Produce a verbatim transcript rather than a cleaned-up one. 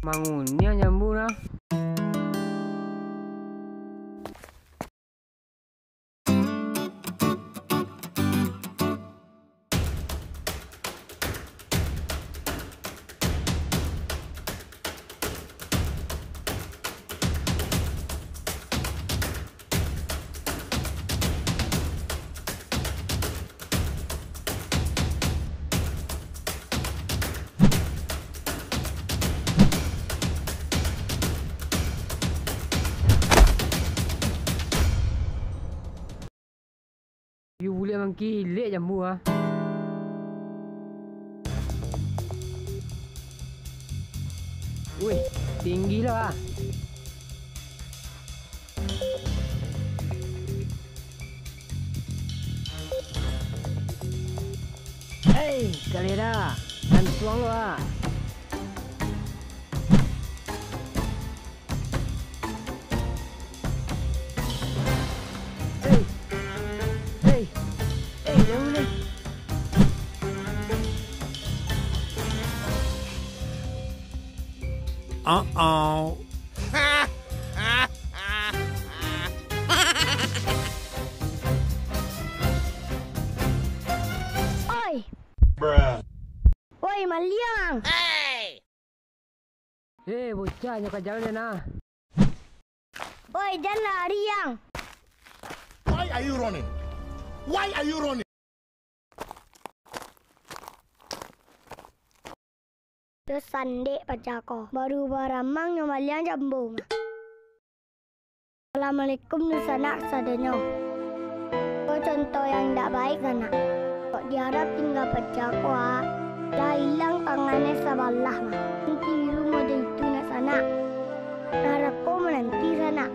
Manguniang jambu nah. Yu buliah mangkilek jambu ah. Wih, tinggi lo ah. Hei, kalera, gantuang lo ah. Hei, hei, hei, jangan ni. Uh-oh. Oi! Oi, maliang! Eh, bocah nyo ka jalan nah. Oi, jan lari ang. Why are you running? Why are you running? Yo sandek paja ko, baru baramang nyo maliang jambu mah. Assalamualaikum dunsanak sadonyo. Ko contoh yang indak baik sanak. Kok diarap tingga paja ko ah, lah ilang tangannyo sabalah mah. Nanti rumah itu nak sanak. Narako mananti sanak.